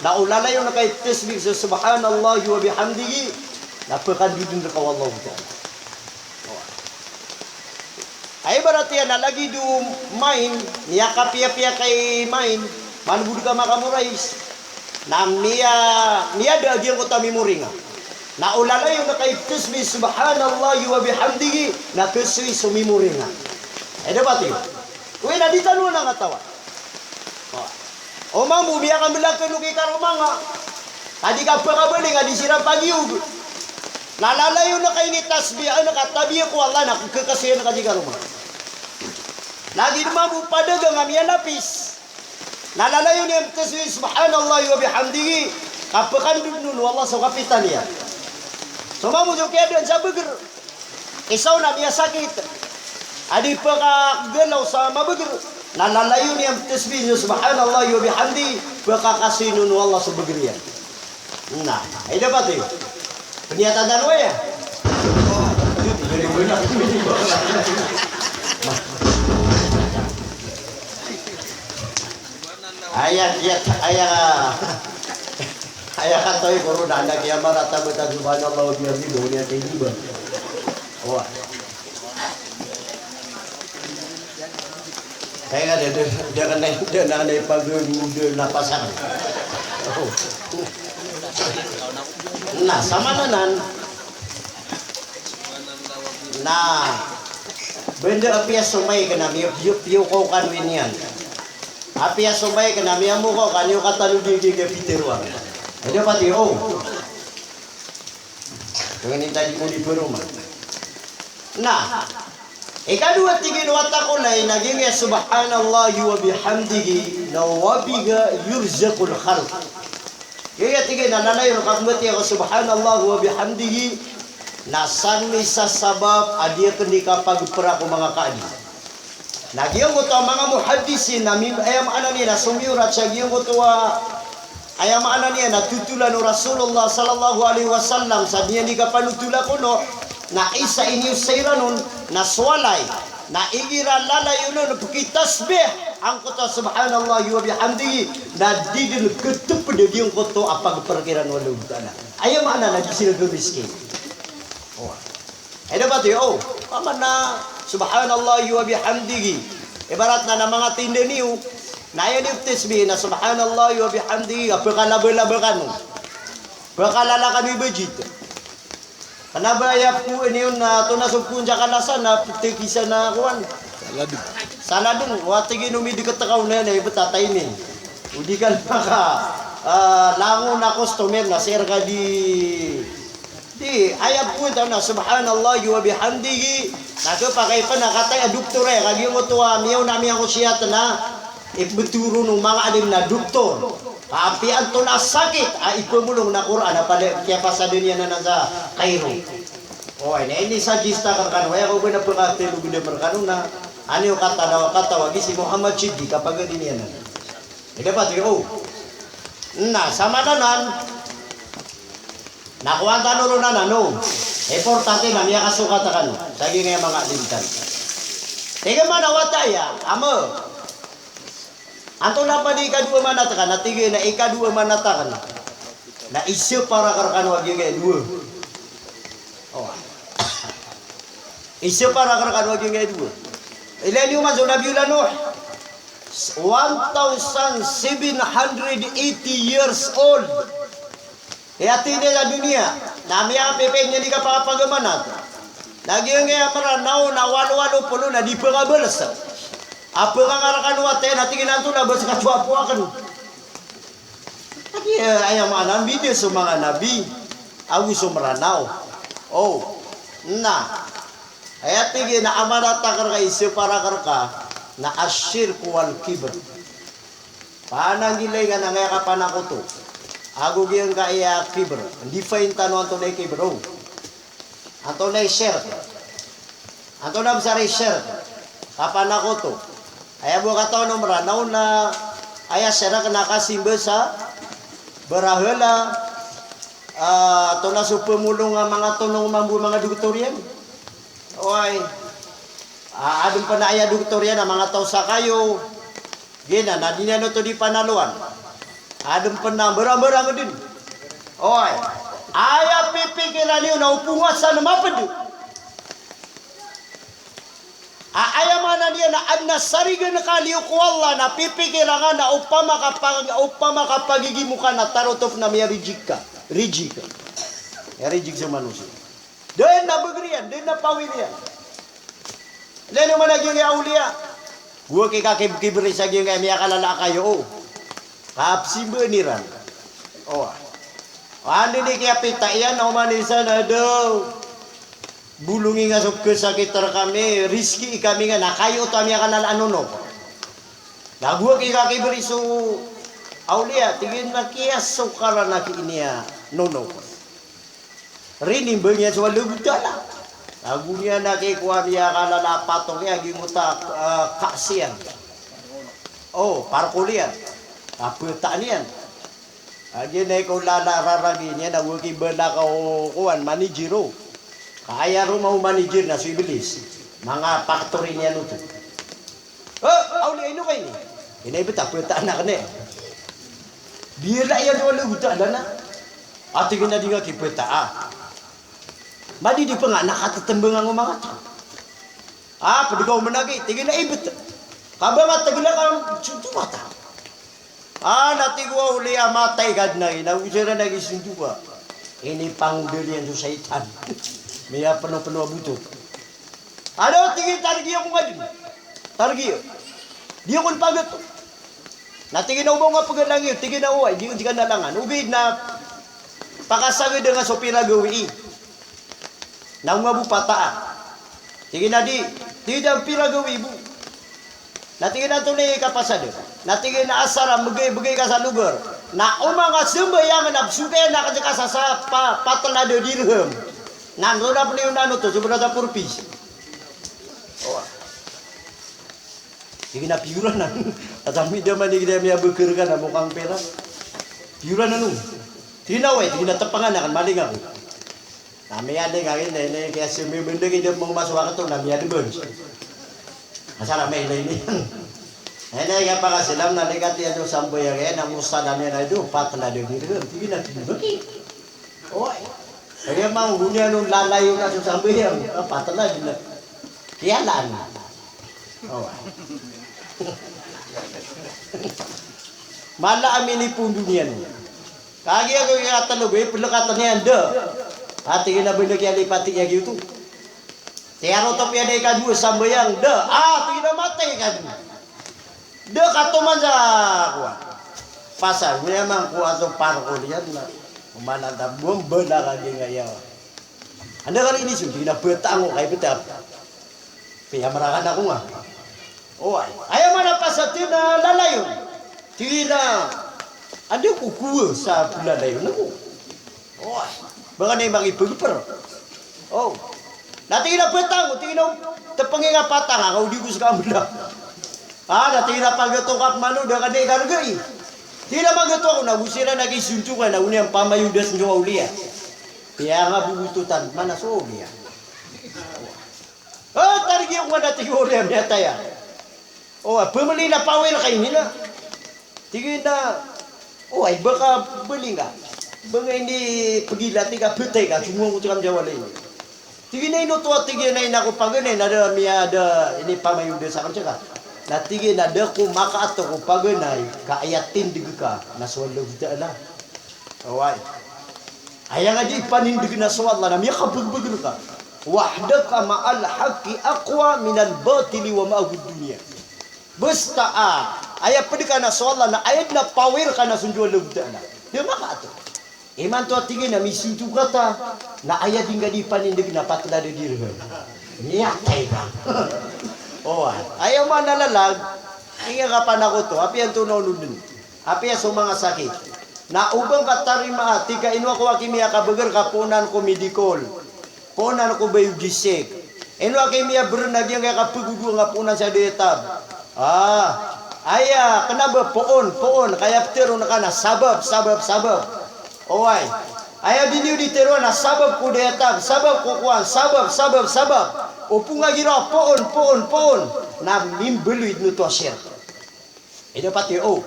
na o lalayon a kaiptasbih so subhanallahi wa bihamdihi, na pkandodn rka o Allahu Ta'ala. Ay, ibarat iyan na lagid o main, miyakapiyapiya ka i main, malbod ka makamorais. Na miya, miyada a giyangkoto a mimoringa. Na o lalayon a kaiptasbih subhanallahi wa bihamdihi, na kasoy so mimoringa. Ay, dapat iyo. Oway, na di tano anan katawan. O. O mambo, miyakamblag kano ki karoma nga. Ka di ka pkabaling a di siran pagiyog. Na lalayon ka initasbih, na katabiya ko Allah na kakasoyan ka di karoma. Lagid mambo padagang a miyanapis. Na lalayon iyan tasbih, subhanallahi wa bihamdihi. Ka pkandodn on o Allah so kapitan iyan. So mambo so kiyadaan sa bagr. Isa on a miyasakit a di pkagalaw sa mabagr, na lalayon iyan tasbih iyan, subhanallahi wa bihamdihi, pkakasoy on o Allah so bagr iyan. Na, ay dapat iyo. Pniyatatan o aya. Aya, aya, aya, aya katawi ko ron na anda kiyamaratabatan, subhanallah wa bihamdihi, ba oniyan kay di ba? Wa. Kaya nga, da, da, da ka na, da na, na ipag-, da na pasang. Na, samanan anan. Na, benda apiya so maik na miyo, piyo, piyo ko kano iniyan. Apiya so maik na miyamokaw ka niyo katano di, di, di piteroan. Aya pati, o. Dengan inta di mo di peruma. Na, ikadowa tig iyan o wata ko lay na giya subhanallahi wa bihamdihi na wa biha yurzaqul khalq. Giya tig iyan a lalayon a kapmbatiya ko subhanallahi wa bihamdihi, na san misasabap a di akn di kapagpra ko manga kaadi. Na giyangkoto a manga muhaddisin na mim-, aya maana niyan na somiyorat sa giyangkoto a, aya maana niyan na totolan o Rasulullah sallallahu alaihi wasallam sa di niyan di kapanotola ko Nuh, na isa iniyosa iran on na so walay, na igira lalayon on pkitasbih angkoto a subhanallahi wa bihamdihi, na di dn ktpd a giyangkoto a pagpr kiran o Allahu Ta'ala. Aya maana na di siran gmiskin. O. Ay, dapat iyo, o. Paman na, subhanallahi wa bihamdihi. Ibarat na, na manga tinda niyo, Na aya niyo tasbih na subhanallahi wa bihamdihi, a pkalabalaba kano. Pkalala kano i bajit. Kna ba aya pko, iniyo na, antonaa so pko niyan kalasan na ptk isa na kowan. Saladong. Saladong, wa tig iyan o midkt ka on na aya btata ini. O di ka maka, ah, langon a customer na sii rka di Di, aya pko tano na subhanallahi wa bihamdihi. Na khapakay pn a kataya doktor aya, kagiya oto a miyaona a miyakosiyat na ipmbtho ron o manga alim na doktor. Apiya antonaa sakit a ipmolong na Qur'an a palaya kiyapasadan iyan anan sa Cairo. Oway, na ini sa gista rkano, aya ko ba na pkatelo gdam rkano na, aniyo katalaw, katawagi si Muhammad Siddiq, kapagadi niyan anan. Ida pati, o. Na, samananan, na kowan tano ron anan, no. Importante na miyakasokat kano sa giyangkaya manga alim tano. Tig iyan man a wata aya, ama. Antonaa pn i ikadowa a manat ka, na tig iyan a ikadowa a manat akn na isaparak rkano a giyangkaya dowa. O. Isaparak rkano a giyangkaya dowa. Ilay niyo man so Nabiyullah Nuh. One thousand seven hundred eighty years old. Aya tiniya sa doniya, na miyapipid niyan di kapakapagamanat. Na giyangkaya Mranaw na walo-walo polo na di pngabals. A pngangarkan o wata iyan, na tig iyan a antonaa bs ka so apo akn. Aya, aya maana, mbida so manga nabi ago so Mranaw. O, na. Aya tig iyan a amanat akn rka, isaparak rka, na ash-shirku wal kibr. Pananggilai nga na ngaya kapanakoto ago giyangkaya kibr. Define tano antonaa i kibr, o. Antonaa i shirk? Antonaa bs ari shirk? Kapanakoto. Aya bo katawan o Mranaw na aya shirk na kasimba sa barahala, ah, antonaa so pmolong a manga tonong mambo a manga doktor iyan. Oway. Ah, adn pn a aya doktor iyan a manga taw sa kayo. Giyanan na di niyan oto di panalowan. Adn pn a mbarambarang dn. Oway. Aya pipikiran iyo na opama sa na mapd. A, aya maana niyan na adn a sarigan ka liyo ko Allah na pipikiran ka na opama ka pag-, opama ka pagigimo ka na tarotop na miyarijik ka. Rijik ka. Miyarijik so manosiya. Da dn a bagr iyan, da dn a pawil iyan. Ilay niyo man a giyangkaya awliya. Gowani ka kib-, kibri sa giyangkaya miyakalala a kayo, o. Kapsimba iran. O. Anda i kiyapita iyan, na oman i isa na daw. Bolongi nga so kasakit rkami, rizki i kami nga, na kayo oto a miyakalala a nonok. Na gowani ka kibri so awliya, tig iyan na kiyasokaran aki ini a nonok. Rinimba niyan so Allahu Ta'ala. Ago niyan a kikowa miyakalala a patok iyan, giyangkoto a, ah, kaas iyan. O, parkol iyan. A pta niyan. A giyanan i kaolawla a raragi niyan a gowani ki bala ka o kowan, manager o. Ka aya roma o manager na so Iblis. Manga factory niyan oto. Ha, awliya, ino ka ini? Ino i bta, pta anak ni. Biyala iyan o Allahu Ta'ala na. A tig iyan a di nga kipta a. Madidi pn nga na katatmbang o manga taw. A, pd ka o managi, tig iyan a ibta. Ka ba nga tgla ka sintowa ta. A, na tig o awliya a matay ka dn a ina, o siran a gisintowa. Inipangondal iyan so shaytan. Miyapnopno a botot. Ano, tig iyan, targiya ko nga dn. Targiya. Di ako npagato. Na tig iyan a o ba nga pgalang iyo, tig iyan a oway, di, di ka na langan. Ogaid na pakasagad nga so pira gawii. Na o nga bo pataa. Tig iyan a di, tig iyan a pira gawii bo. Na tig iyan a antonaa i kapasad. Na tig iyan a asar a mbgay, bgay ka sa lugar. Na o manga sambayang na bsokayan na kajaka sa, sa pa, patlad a dirham. Na antonaa pn iyo na ano to, sobra sa four piece. Tig iyan a piyoran ano. Tatamid a manig na miyabakar ka na mokang pera. Piyoran ano. Tig iyan a oway, tig iyan a tpangan akn, maling ako. Na miyaling ako, na, na, kaya si Mimendeg, ida mo maswak to, na miyadebeng. Asal amay na ini. Na, na, kaya pakasilam, na likat iyan so sambayang iyan, na musalam iyan, na ito, patlad a dirham. Tig iyan a, tig iyan a, Oy. Kaya manggonya no lalayo na so sambayang. Ah, patlad na. Kiyalan. Oy. Mala a minipondo niyan. Kagiya ko aya talo, eh, pelekatan iyan, da. Ati kina benek iyan lipati iyan giyoto. Tiyaro to piya na ikadowa sambayang, da. Ah, ati kina matay ka. Da katoman sa kowa. Pasal niyan man kowa so parkol iyan na. Umanan ta buwan bala ka di nga iya. Anda kali ini so, di na betang ko kay betang. Piya marakan ako nga. Oway. Aya mana pasal ti na lalayon. Ti na, anda ko kowa sa lalayon ako. Oway. Baka na imang ipagper. Oh. Na ti na betang ko, ti na tepeng nga patang, ako di ko sa kamela. Ah, na ti na pagato ka pemano, da ka di kargai. Ti na magato ako, na gosira na kisonto ka, na goniyan pamayodas niyo awliya. Piya nga bubutotan, mana so awliya. Ah, tarigi ako nga na ti ko awliya miyataya. O, pemeli na power ka ini na. Tig iyan a, o, ay, baka beli nga. Baka ini pegila, tig a, betay ka, sumong ko tig a miyawala ini. Tig iyan a, ino to, tig iyan a, ina ko paganay, na da, miyada, ini pamayodas aken seka. Na tig iyan a, da ko makaato ko paganay, ka aya tindeg ka, na so Allahu Ta'ala. Oway. Aya nga di panindeg na so Allah na miyakabegbeger ka. Wahdaka ma'al haqqi aqwa minal batili wa ma'ahud dunya. Basta a, aya ped ka na so Allah na aya den a power ka na so Allahu Ta'ala. Di makaato. Imanto a tig iyan a misinto ka ta, na aya di nga di panindeg na patela da di regen. Miyatay ka. Oway. Aya mana lalag, aya ka panakoto, apiya antonaa onon den. Apiya so manga sakit. Na o ba ngka tarimaa, tig ka ino ako aki miyakabeger ka poonan ko Medicol. Poonan ko Biogesic. Ino aki miyabeger na giyangkaya kapegogowa nga poonan sa Diatab. Ah, aya, kena ba poon, poon, kaya peteron ka na sabap, sabap, sabap. Oway. Aya di niyo di teroa na sabap ko Diatab, sabap ko kowan, sabap, sabap, sabap. Opama giraw poon, poon, poon. Na mimbaloy den oto a shirk. Ino pati o.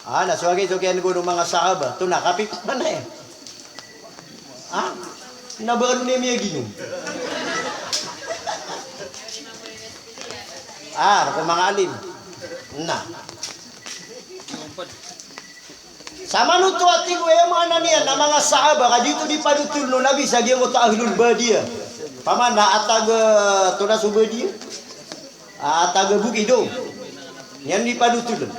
Ah, na so agi so kiyan ko no manga sahaba, to na kapit mana eh. Ah, na ba ano niya miyaginom? Ah, ko manga alim. Na. Samanoto a tig o, aya maana niyan na manga sahaba, ka di oto di panotoln o Nabi sa giyangkoto a ahlul badiyah. Pamana a taga, to na so badiyah. Ah, taga bukid o. Niyan di panotoln.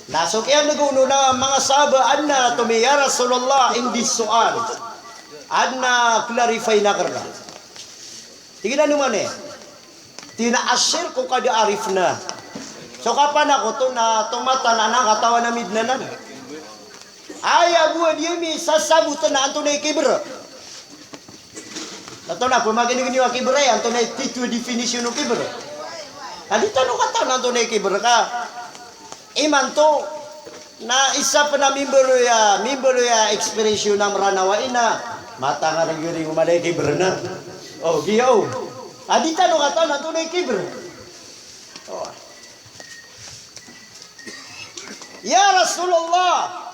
Na so kiyaneg o na manga sahaba, anna, tig iyan, "Ya Rasulullah, indi su'al." Adn a clarify na kerna. Tig iyan a, "Ano man iyan?" Tig iyan a, "Ash-shirku qad arafna." So kapanakoto na tomatan anan, katawan ami dn anan. Aya bo a di ami sasabotn na antonaa i kibr. Na to na pemakineg niyo a kibr, eh, antonaa i tito a definition o kibr. Ka di tano katawan antonaa i kibr ka. Imanto na isa pn a mimbaloy a, mimbaloy a expression a Mranaw a ina, matangarigari o mala i kibr na. O, giya o. Ka di tano katawan antonaa i kibr. O. "Ya Rasulullah,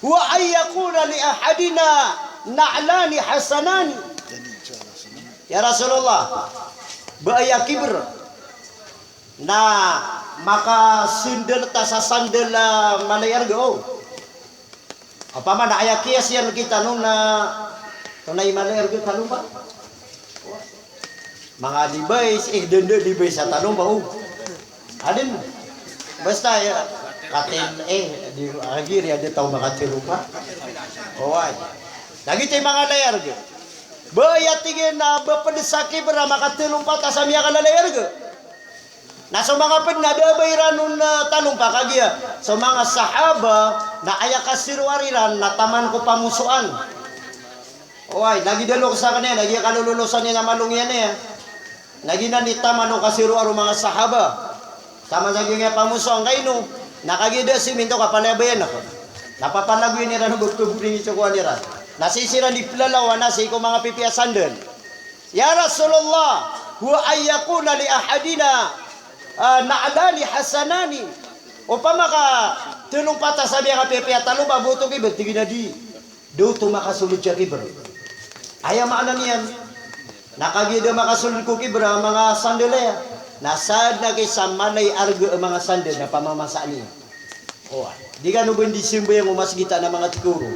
huwa an yakuna li ahadina na'lani hasanani." Ya Rasulullah, ba aya kibr na makasndl ta sa sandl a mala i arga o. Opama na aya kiyas iyan rktano na, to na i mala i arga tano ba? Manga Levi's, eh, dn da Levi's a tano ba, o. Adn, basta aya, katil, eh, di, agiri, adn a taw makatelo pa. Oway. Lagid i manga mala i arga. Ba aya tig iyan a, ba pd sa kibr a makatelo pa ta sa miyakalala i arga. Na so manga pd na da a ba iran on, ah, talompa kagiya. So manga sahaba na aya kaseroa iran na taman ko pamosoan. Oway, lagid a loks akn iyan, lagid a kalololosan iyan a malong iyan iyan. Lagid anan i taman o kaseroa o manga sahaba. Taman sa giyangkaya pamosoan ka ino, na kagiya da siminto ka palabayan ako. Na papalagoyin iran o ba pkhaboring i tsokowan iran. Na sii siran di plalawan na sii ko manga pipiya sandal. Ya Rasulullah, huwa an yakuna li ahadina, ah, na'lani hasanani. Opama ka telo mpat a sabi a kapiyapiya talo ba boto ki bertigi na di. Da oto makasolod sa kibr. Aya maana niyan. Na kagiya da makasolod ko kibr a manga sandal aya. Na sadn a kisa malay arga a manga sandal na pamamasa niyo. Oway. Di kano ba di sambayang o masgit a na manga tkaoro.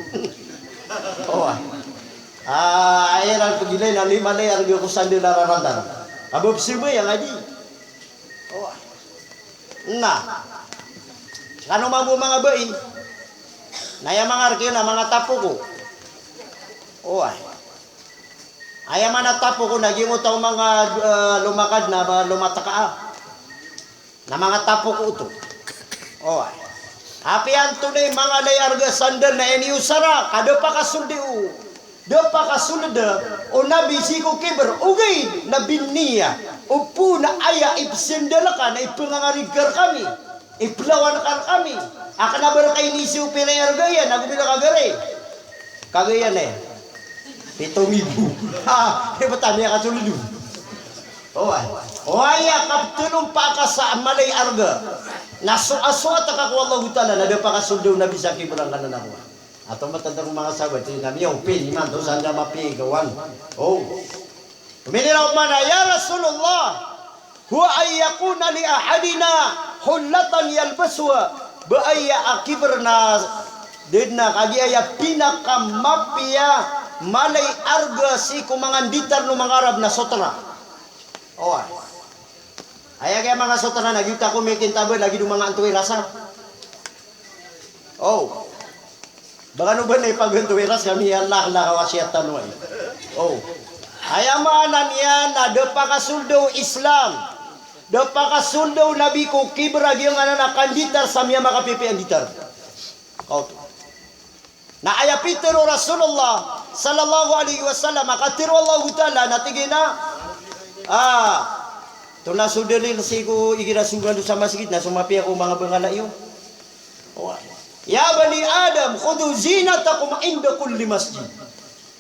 Oway. Ah, aya iran pagilay na di malay arga ko sandal a rarandar. Ka ba psambayang a di. Oway. Na. Kano mambo manga bai. Na aya manga rk iyan na manga tapoko. Oway. Aya maana tapoko na giyangkoto a manga, eh, lomakad na ba lomataka. Na manga tapoko oto. Oway. Apiya antonaa i manga lay arga sandal na iniyosara, ka da pakasold o. Da pakasold o Nabi sii ko kibr, ogaid na biniya. Opama na aya ipsandal ka na ipangangarig ka rkami. Iplawan ka rkami. A kna ba rka iniiza o pira i arga iyan, ago pira ka gari. Kagiya na pito ngibo. Ha, di ba tano aya kasold on. Oway. Oway, aya kaptlo a pakasold a malay arga. Na so, a so asoat ka ko Allahu Ta'ala, na da pakasold o Nabi sa kibr angkanan a kowan. Ato matanda ko manga sahabat, tig iyan a miyaw, pin, imanto sa anda mapiya i kowan. O. Miniraw man a, "Ya Rasulullah, huwa an yakuna li ahadina hullatan yalbasuha." Ba aya a kibr na, dn na kagiya aya pinakamapiya, malay arga sii ko manga nditar o manga Arab na sotra. Oway. Aya giya manga sotra na giyoto a komikintab a lagid o manga anto i rasa. O. Ba kano ba na ipaganto i ras kami, ya Allah, Allah, wasiyat tano ay. O. Aya maana niyan na da pakasold o Islam. Da pakasold o Nabi ko kibr a giyangkanan a kanditar sa miyamakapipiya a nditar. Kaoto. Na aya pitharo o Rasulullah sallallahu alaihi wasallam, a katharo o Allahu Ta'ala na tig iyan a, ah, oto na so dalil sii ko igira so nggalbk sa masgit na so mapiya ko manga bangala iyo. Oway. "Ya bani Adam, khudhu zinatakum inda kulli masjid."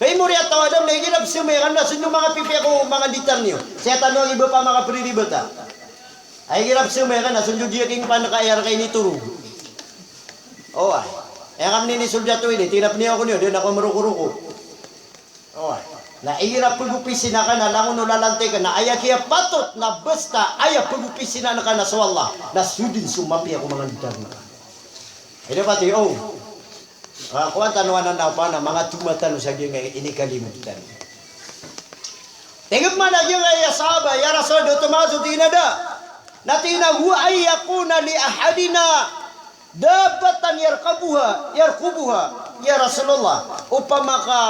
Hay moriyataw a Adam, na igira psambayang kano na so niyo makapipiya ko manga nditar niyo. Sii tano a iba pa makapriribat a. Ay igira psambayang kano na so niyo di a kingpan ka aya rka initoro. Oway. Aya ka mninisold a toilet, tig iyan a pniyako niyo, da na ko mrokoroko. Oway. Na igira pgopisina ka na langon o lalantay ka na aya kiyapatot na basta aya pgopisina ka na so Allah, na so dn so mapiya ko manga nditar ngka. Ino pati, o. Ah, kowan tano anan a opama na manga toma tano sa giyangkai a inikalimod tano. Tig man a giyangkai a sahaba, "Ya Rasul, da oto maksod?" Tig iyan a da. Na tig iyan a, "Huwa an yakuna li ahadina dabbatan yarkabuha, yarkubuha, ya Rasulullah." Opama ka,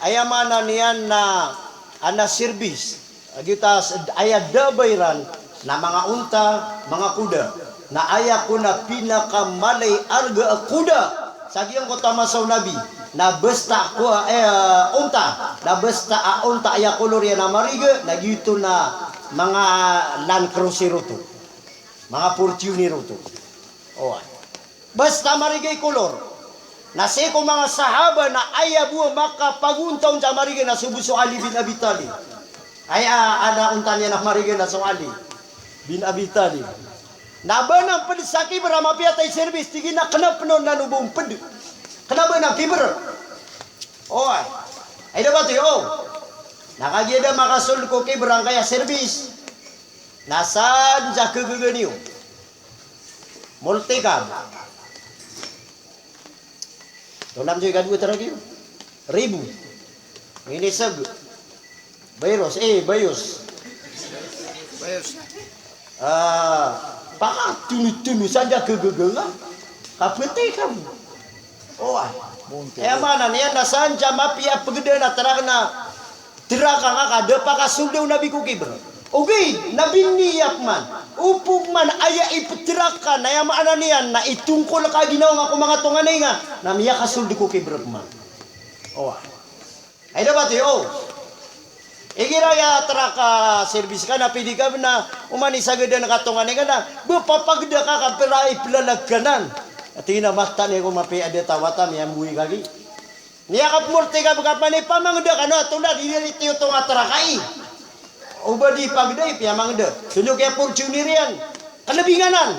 aya maana niyan na, ana sirbis. Giyoto a s-, aya dabba iran, na manga onta, manga koda. Na aya kon a pinakamalay arga a koda sa giyangkoto a masa o Nabi, na basta ko, eh, onta, na basta a onta aya kolor iyan na mariga, na giyoto na manga Land Cruiser oto. Manga Fortuner oto. Oway. Basta mariga i kolor. Na sii ko manga sahaba na aya bo a makapagonta-onta a mariga na so bo so Ali bin Abi Talib. Aya, a, ana onta niyan a mariga na so Ali bin Abi Talib. Na ba nan pd sa kibr a mapiya ta i sirbis, tig iyan a kna pn on na o ba on pd. Kna ba nan kibr. Oway. Ay da ba ti, o. Na kagiya da makasold ko kibr angkaya sirbis. Na san sa kagaga niyo. Multicab. Tonaa so ikadowa tano kiyo? Ribo. Inisg. Virus. Eh, bayos. Bayos. Ah, pakatonotono sa da kagaga nga. Kapatay ka bo. Oway. Aya maana niyan na san sa mapiya a pagdaan a trak na Trak ka nga ka da pakasold o Nabi ko kibr. Ogaid na biniya pman. Opama na aya iptrak ka na aya maana niyan na itongkol ka a ginawa nga ko manga tonganay nga na miyakasold ko kibr pman. Oway. Ay da ba ti, o. Igira aya trak ka sirbis ka na pidi ka na oman i sagadan ka tonganay nga na ba papagda ka ka pira i plalag ka nan. Ati na mataan iyan ko mapiya a da tawata miyamboy ka gi. Miyakapmortika bka pman i pamangda kano a tolad i di tiyo tonga trak ai. O ba di pagda i piyamangda. So niyo kiya Fortuner iyan. Kalbingan anan.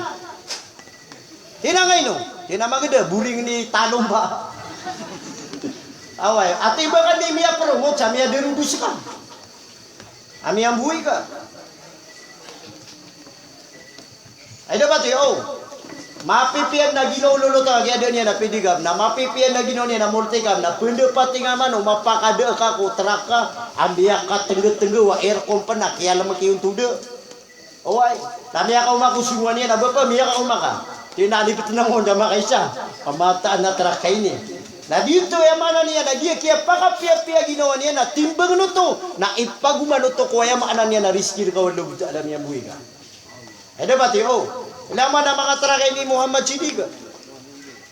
Tina nga ino. Tina mangda, boring ni talomba. Away. Ati ba ka di miyapromot sa miyadarodos ka. A miyamboy ka. Aya dapat iyo, o. Mapipiya na ginawa o lolot a kiyada niyan na pidigab, na mapipiya na ginawa niyan na mortikab, na pndapat ingka man o mapakada ka ko traka a miyakatnggatngga a aircon pn a kiyalmk iyan tod. Oway, na miyakaoma ko songowan iyan a bapa, miyakaoma ka. Tig iyan a liptn ako da makaisa. Pamataan a traka ini. Na giyoto aya maana niyan a giya kiyapakapiyapiya ginawa niyan na timbangn oto, na ipagoman oto ko aya maana niyan a rizki rka o Allahu Ta'ala a miyamboy ka. Aya dapat iyo, o. Ilay man a manga traka ini Muhammad Sidik.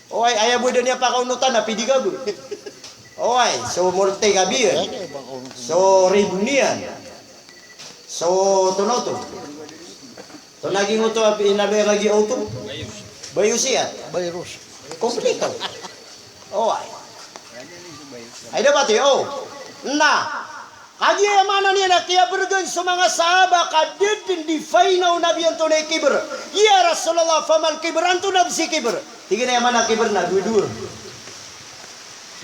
Oway, aya bo dn iyan pakaonotan na pidigab. Oway, so mortikab iyan. So ribo niyan. So, tono oto. Tono lagid oto a inaloy a lagid oto. Bayos iyan. Virus. Kompleto. Oway. Aya dapat iyo, o. Na, kagiya aya maana niyan na kiyabrgan so manga sahaba ka da dn di final na biyan to na ikibr. Ya Rasulullah, famal kibr? Antonaa bs i kibr? Tig iyan a aya maana a kibr na dowa-dowa.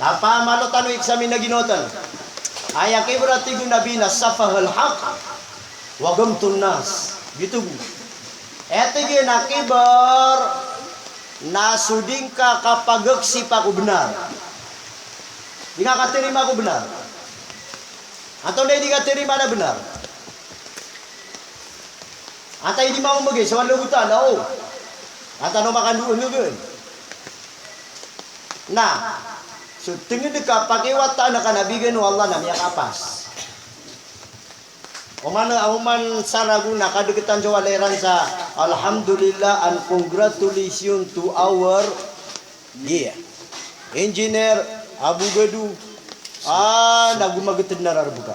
Na pamalo tano, examine na ginawa tano. Aya kibr a tig o Nabi na safahul haqq wa ghamtun nas. Giyoto bo. Aya tig iyan a kibr na so di ngka kapagaksipa ko bnar. Di ngka katarima ko bnar. Antonaa i di katarima na bnar? Antaa i di mamamgay so Allahu Ta'ala, o. Antaa no makandoon ngka. Na, so tngd ka pakiwataan ka na bigan o Allah na miyakapas. Oman, oman sa rago na kadgtan so walay ran sa alhamdulillah and congratulations to our, iya, engineer, abogado, a, na gomagtd na rarb ka.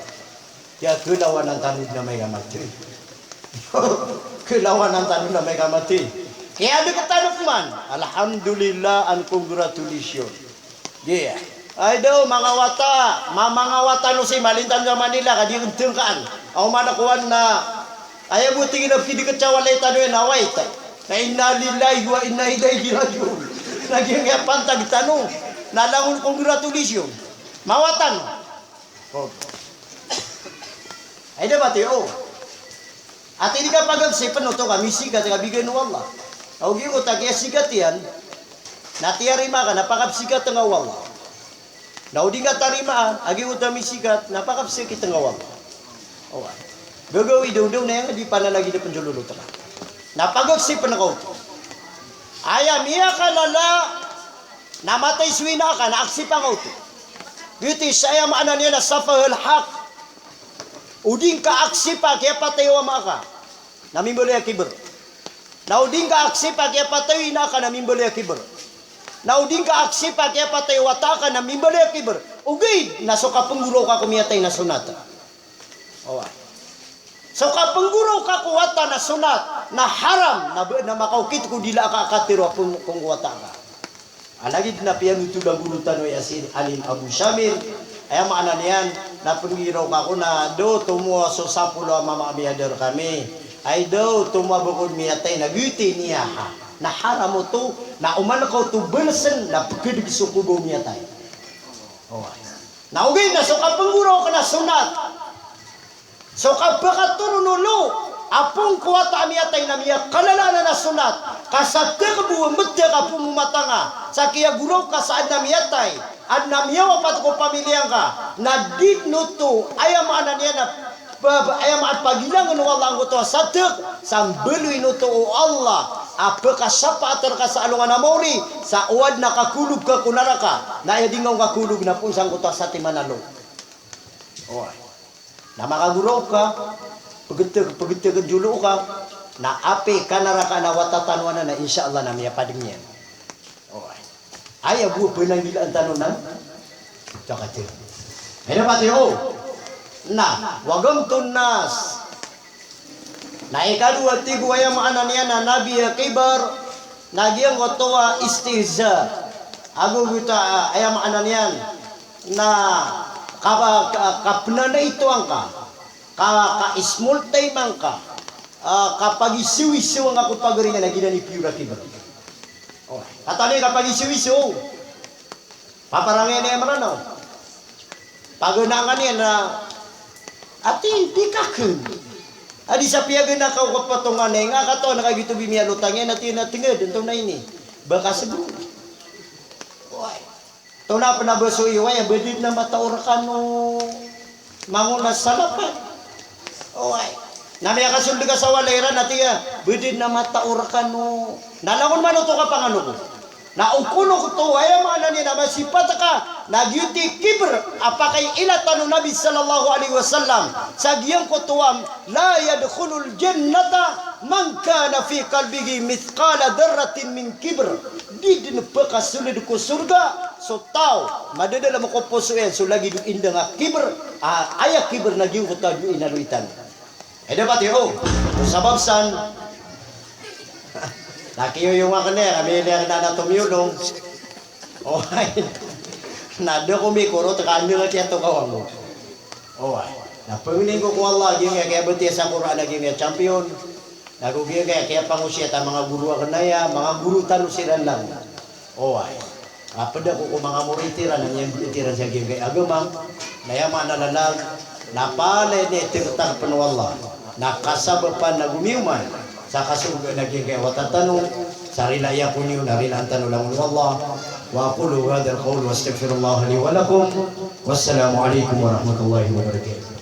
Kiya khlawanan tano dn amay ka mathay. Khlawanan tano dn amay ka mathay. Kiya dn ka tano pman. Alhamdulillah and congratulations. Giya. Ay daw, manga wata, ma-, manga wata no si malintan sa Manila, ka di ngka dn kaan. Aw mana kowan na, aya bo tig iyan a pidikit sa walay tano iyan, away ta. Na inna lillahi wa inna ilaihi raji'un. Na giya pantag tano. Na langon congratulations. Mawatan. O. Ay, dapat iyo. Ati di kapagagsipn oto ka misikat ka bigan o Allah. Aw giyoto a kiyasikat iyan, na tiyarima ka na pakapsikat nga o Allah. Na o di ngka tarimaa, a giyoto a misikat, na pakapsikat nga o Allah. Oway. Gagawii dawdaw na aya di pananagid a pnjololot ka. Na pagagsipn ka oto. Aya miyakalala, na matay so ina ka, na aksipa ngka oto. Giyoto i sa aya maana niyan na safahul haqq. O di ngka aksipa kiyapatay o ama ka, na mimbaloy a kibr. Na o di ngka aksipa kiyapatay o ina ka, na mimbaloy a kibr. Na o di ngka aksipa kiyapatay o wata ka, na mimbaloy a kibr. Ogaid na so kapnggoraw ka ko miyatay na sonat. Oway. So kapnggoraw ka ko wata na sonat, na haram, na ba, na makaokit ko dila ka a katharo a png-, pnggoraw ko wata ka. A lagid na piyanothol a goro tano a si Alim Abu Shamil, aya maana niyan, na pnggoraw ka ko na da oto mo so sapolo a mama a miyada rkami. Ay da oto mo a bkod miyatay na giyoto i niyaha. Na haram oto, na oman ka oto balsn, na pkdg so koba o miyatay. Oway. Na ogaid na so kapnggoraw ka na sonat. So kapakatoron o lo a png ko wata a miyatay na miyakalala anan a sonat. Ka sa tgbo a mbtk a pmamata nga sa kiyagoraw ka sa adn a miyatay, adn a miyawapat ko pamilya ngka, na di dn oto, aya maana niyan na pa-, pa-, aya maana pagilangn o Allah angkoto a satk, sa mbaloy oto o Allah a pkasapaat rka sa alongan a maori, sa o adn a kakolog ka ko naraka, na aya di ngka on kakolog na poon sangkoto a satiman a lo. Oway. Na makagoraw ka, pgtk, pgtk dn so lo ka, na apiya ka naraka na wata tano anan na insha Allah na miyapadng iyan. Oway. Aya bo a pnanggilaan tano na, takatir. Aya dapat iyo, o. Na, wa ghamtun nas. Na ikadowa tig o aya maana niyan na Nabi a kibr, na giyangkoto a istihza. Ago giyoto a, aya maana niyan na kapa-, ka-, kapnanaitoan ka, ka, ka-small time angka, a, kapagisoisoan ka ko pagari nga na giyanan i pure a kibr. O, katawan iyo kapagisoiso. Paparangayan iyan a Mranaw. Paganaan iyan a, ati, di ka kn. A di sa piyaganaka o kapatonganay nga kataw na kagiya oto bimiyalotang iyan a tiyan a tenged, antonaa ini? Ba kasego. Oway. Antonaa pen a ba so iway a ba den a matao rekano mangona sa lapan. Oway. Na miyakasold ka sa walay iran a tiyan, ba den a matao rekano. Na langon man oto kapangano ko. Na o kono koto, aya maana niyan na masipat ka na giyoto i kibr a pakailatan o Nabi sallallahu alaihi wasallam sa giyangkoto a, "La yadkhulul jannata man kana fi qalbihi mithqala dharratin min kibr." Di den pekasold ko sorga so taw a madadalem ko poso iyan so lagid o indang a kibr, a, aya kibr na giyangkoto a giya inaloy tano. Eda pati o, o sabap san. Na kiyoyong aken iyan, kami iyan na tomiyolong. Oway. Na da ko mikorot ka anda nga kiyatokawan ko. Oway. Na pangnin ko ko Allah, giyangkaya kiyabatiya sa Qur'an a giyangkaya champion. Na go giyangkaya kiyapangosiyat a manga guru aken aya, manga guru tano siran langon. Oway. A ped ako ko manga morit iran a miyambolit iran sa giyangkai a agama, na aya maana lalag na palaya niyan itertang pen o Allah, na kasabapan na gomiyoma sa kasogoan a giyangkai a wata tano, sa rila iyan ko niyo na rilaan tano langon o Allah. Wa aqulu hadhal qawl wa astaghfirullaha li wa lakum. Wassalamu alaikum warahmatullahi wabarakatuh.